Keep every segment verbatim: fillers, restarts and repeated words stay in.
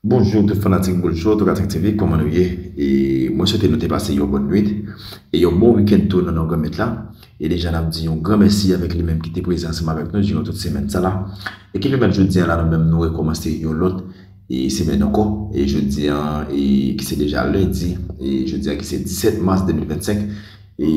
Bonjou tout fanatik Boul Show, Tokatik T V, kòman nou ye? E mwen swete nou te pase yon bòn nwit e yon bon wikenn tou nan non Granmèt la. E deja n ap di yon gran mèsi avèk li menm ki te prezan ansanm avèk nou diran tout semèn sa la. E ki pèmèt jodi a la nou menm nou rekòmanse yon lòt e semèn ankò. E jodi a, e ki se deja lendi, e jodi a ki se disèt mas de mil vennsenk. E,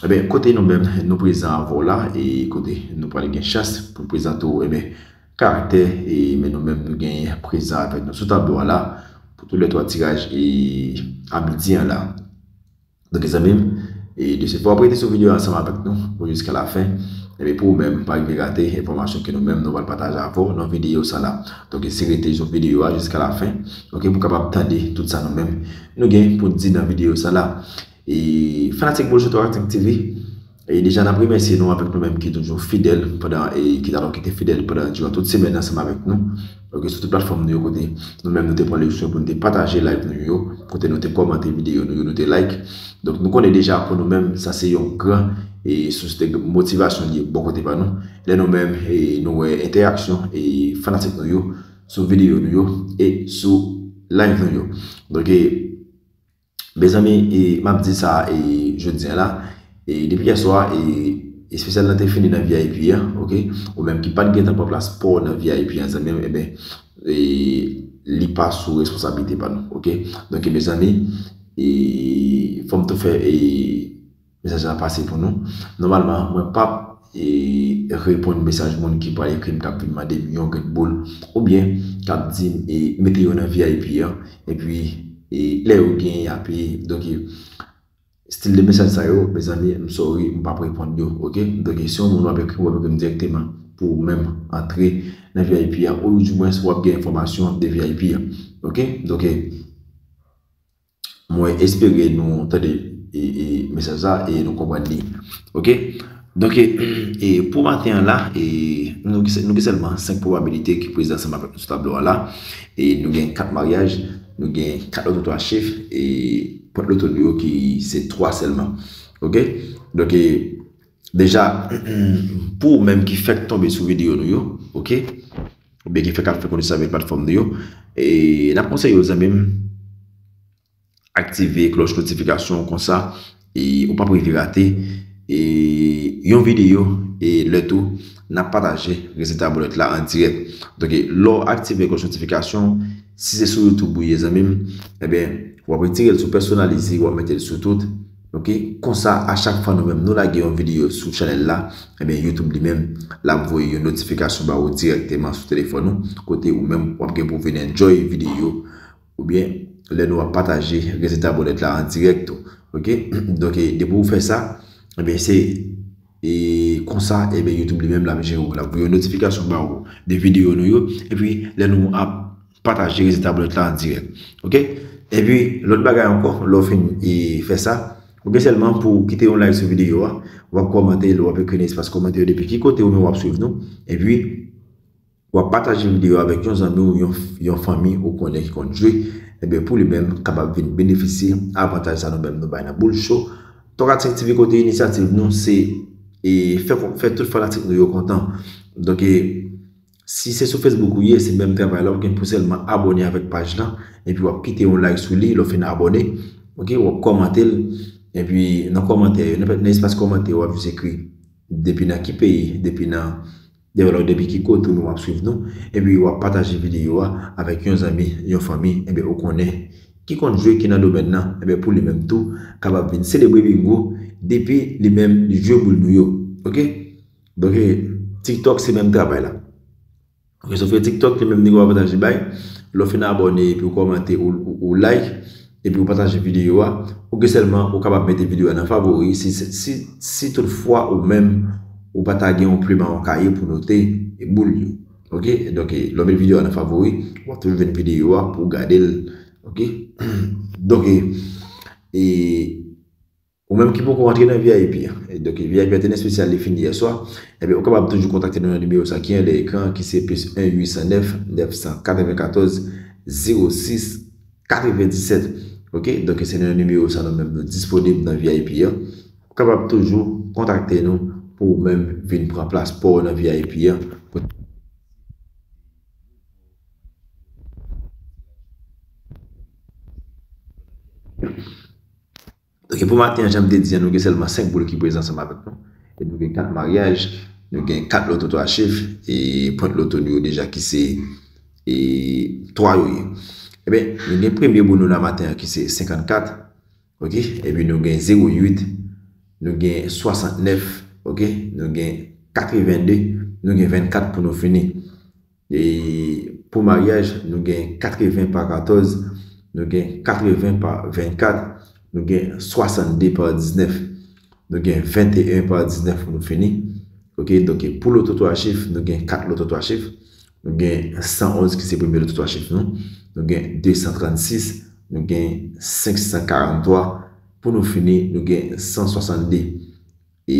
ebyen, kote nou menm nou prezan avè w la, e kote nou pral gen chans pou prezante w, ebyen, karaktè, e men nou menm nou genyen prezan avèk nou sou tablo a la, pou tou lè twa tiraj e a midi an la. Donk, zanmi m, e de se fwa w ap rete sou videyo a ansanm avèk nou pou jiska la fen. Ebyen, pou ou menm, pa rive rate enfòmasyon ke nou menm nou pral pataje avè w nan videyo sa la. Donk, se rete sou videyo a jiska la fen, oke, pou w kapab tande tout sa nou menm nou gen pou di nan videyo sa la. E fanatik Boul Show, Tokatik T V, e deja n ap remèsye nou avèk nou menm ki toujou fidèl pandan, e ki talon ki te fidèl pandan diran tout semèn ansanm avèk nou. Oke, sou tout platfòm nou yo kote nou menm nou te pran leksyon pou nou te pataje live nou yo, kote nou te kòmante videyo nou yo, nou te like. Donk, nou konnen deja pou nou menm, sa se yon gran e sous de motivasyon li ye bò kote pa nou. Lè nou menm, e nou wè entèaksyon e fanatik nou yo sou videyo nou yo e sou live nou yo. Donk, e, mezanmi, e m ap di sa, e jodi a la, e depi yè swa, e espesyal lan te fini nan V I P an, oke? Ou menm ki pa t gentan pran plas pa w nan V I P an, zanmi m, ebyen, e li pa sou responsablite pa nou, oke? Donk, mezanmi, e fò m tou fè, e mesaj la pase pou nou. Nòmalman, mwen p ap, e reponn mesaj moun ki pral ekri m, k ap vin mande m yon grenn boul, oubyen k ap di m, e mete yo nan V I P an, epi, e lè yo genyen, y a peye. Donk, e stil de mesaj sa yo, mezanmi, m sorry, m p ap reponn yo, oke? Donk, si yon moun w ap ekri, w ap ekri m dirèkteman pou ou menm antre nan V I P an, ou di mwens w ap gen enfòmasyon de V I P an, oke? Donk, e mwen espere nou tande, e, e mesaj sa e nou konprann li. Oke? Donk, e, e pou maten an la, e nou, nou gen sèlman senk pwobabilite ki prezan ansanm avèk nou sou tablo a la. E nou gen kat maryaj, nou gen kat loto twa chif, e pwent loto nou yo ki se twa sèlman. Oke? Donk, e deja, pou ou menm ki fèk tonbe sou videyo nou yo, oke? Oubyen ki fèk ap fè konesans avèk platfòm nou yo, e n ap konseye w, zanmi m, aktive klòch notifikasyon, konsa, e ou p ap rive rate, e yon videyo, e lè tou n ap pataje rezilta bòlèt la an dirèk. Donk, e lè w aktive klòch notifikasyon, si se sou YouTube ou ye, zanmi m, ebyen, w ap retire l sou pèsonalize, w ap mete l sou tout. Oke? Konsa, a chak fwa nou menm nou lage yon videyo sou chanèl la, ebyen, YouTube li menm, l ap voye yon notifikasyon ba ou dirèkteman sou telefòn ou, kote ou menm w ap gen pou vin enjoy videyo, oubyen lè nou ap pataje rezilta bòlèt la an dirèk tou. Oke? Donk, e depi ou fè sa, ebyen, se, e konsa, ebyen, YouTube li menm l ap jere w, l ap voye yon notifikasyon ba ou de videyo nou yo, epi lè nou ap pataje rezilta bòlèt la an dirèk. Oke? Epi, lòt bagay ankò, lè w fin, e fè sa, ou gen sèlman pou kite yon like sou videyo a, w ap kòmante l, w ap ekri nan espas kòmantè yo depi ki kote ou menm w ap swiv nou, epi w ap pataje videyo a avèk yon zanmi w, yon, yon fanmi ou konnen ki konn jwe, ebyen, pou li menm kapab vin benefisye avantaj sa nou menm nou bay nan Boul Show, Tokatik T V, kote inisyativ nou se, e fè, fè tout fanatik nou yo kontan. Donk, e si se sou Facebook ou ye, se menm travay la, ou gen pou sèlman abòne avèk paj la, epi w ap kite yon like sou li, lè w fin abòne, oke, w ap kòmante l, epi nan kòmantè yo, nan, nan espas kòmantè yo, w ap jis ekri depi nan ki peyi, depi nan, depi ki kote ou menm w ap swiv nou, epi w ap pataje videyo a avèk yon zanmi, yon fanmi, ebyen, ou konnen, ki konn jwe, ki nan domèn nan, ebyen, pou li menm tou, kapab vin selebre bingo, depi li menm li jwe boul nou yo, oke? Donk, e TikTok se menm travay la. Oke, sof ke TikTok li menm li gen avantaj li bay. Lè w fin abòne, epi w kòmante, ou, ou, ou like, epi w pataje videyo a, ou gen sèlman, ou kapab mete videyo a nan favori, si, si, si, si tout fwa ou menm, ou pa ta gen yon plim a yon kaye pou note boul yo. Oke? Donk, e lè w met videyo a nan favori, w ap toujou jwenn videyo a pou w gade l. Oke? Donk, e, e ou menm ki poko rantre nan V I P an, e donk, V I P an te nan espesyal, li fini yè swa, ebyen, ou kapab toujou kontakte nou nan nimewo sa ki anlè ekran an, ki se plis en uit san nèf, nèf san katrevenkatòz, zewo sis, katrevendisèt. Oke? Donk, se nan nimewo sa nou menm nou disponib nan V I P an. Ou kapab toujou kontakte nou pou ou menm vin pran plas pa w nan V I P an. Kote Ok, pou maten an, jan m te di an, nou gen sèlman senk boul ki prezan ansanm avèk nou. E nou gen kat maryaj, nou gen kat loto twa chif, e pwent loto nou yo deja ki se e twa yo ye. Ebyen, nou gen premye boul nou nan maten an ki se senkannkat, ok? Epi nou gen zewo uit, nou gen swasantnèf, ok? Nou gen katrevende, nou gen vennkat pou nou fini. E pou maryaj, nou gen katreven pa katòz, nou gen katreven pa vennkat, nou gen swasannde pa diznèf, nou gen venteyen pa diznèf pou nou fini. Ok, donk pou loto twa chif, nou gen kat loto twa chif, nou gen san onz ki se premye loto twa chif nou, nou gen de san trannsis, nou gen senk san karanntwa, pou nou fini, nou gen san swasannde. E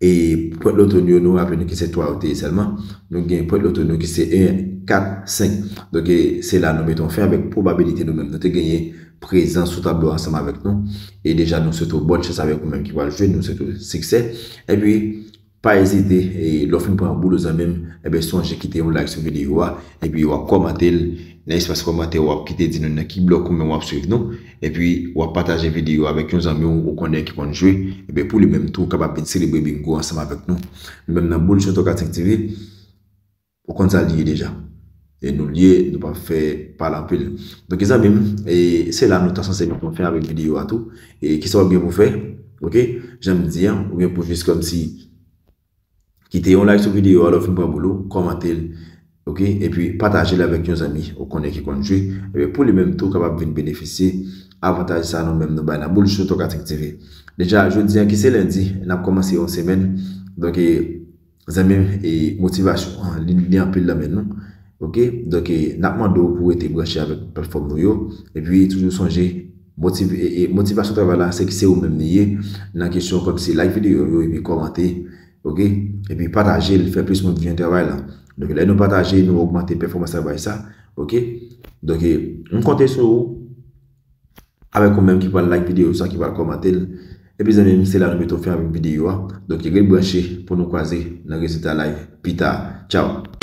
e pwent loto nou yo, nou raple nou ki se twa yo te ye sèlman. Nou gen pwent loto nou ki se en, kat, senk. Donk, e, se la nou mete yon fen avèk pwobabilite nou menm. Nou te genyen prezans sou tablo ansanm avèk nou. E deja, nou swete w bòn chans avèk ou menm ki pral jwe. Nou swete w siksè. Epi, pa ezite, e, lè w fin pran boul ou zanmi m, ebyen, sonje kite yon like sou videyo a. Epi, w ap kòmante l. Nan espas kòmantè, w ap kite di nou nan ki blòk ou menm w ap swiv nou. Epi, w ap pataje videyo avèk yon zanmi w ou konnen ki konn jwe. Ebyen, pou li menm tou, kapab vin selebre bingo ansanm avèk nou. Nou menm nan Boul Show Tòkatink T V, ou konn sa l ye deja. E nou l ye, nou p ap fè pale anpil. Donk, zanmi m, e se la nou ta sanse mete yon fen avèk videyo a tou. E kisa w ap gen pou fè? Ok? Jan m di an, ou gen pou jis kòmsi kite yon like sou videyo a, lè w fin pran boul ou, kòmante l, ok? Epi pataje l avèk yon zanmi ou konnen ki konn jwe. Ebyen, pou li menm tou kapab vin benefisye avantaj sa nou menm nou bay nan Boul Show Tòkatink T V. Deja, jodi a ki se lendi, n ap kòmanse yon semèn. Donk, e, zanmi m, e, motivasyon an, li, li anpil nan men nou. Ok? Donk, e, n ap mande w pou w rete branche avèk platfòm nou yo. Epi, toujou sonje, motiv-, e, e, motivasyon travay la, se ki se ou menm li ye. Nan kesyon kòmsi like videyo yo, epi kòmante, ok? Epi pataje l, fè plis moun jwenn travay la. Donk, lè nou pataje, nou ogmante pèfòmans travay sa, ok? Donk, e, m konte sou ou, avèk ou menm ki pral like videyo sa, ki pral kòmante l. Epi, zanmi m, se la nou mete yon fen avèk videyo a. Donk, ret branche pou nou kwaze nan rezilta live pita. Tchaw!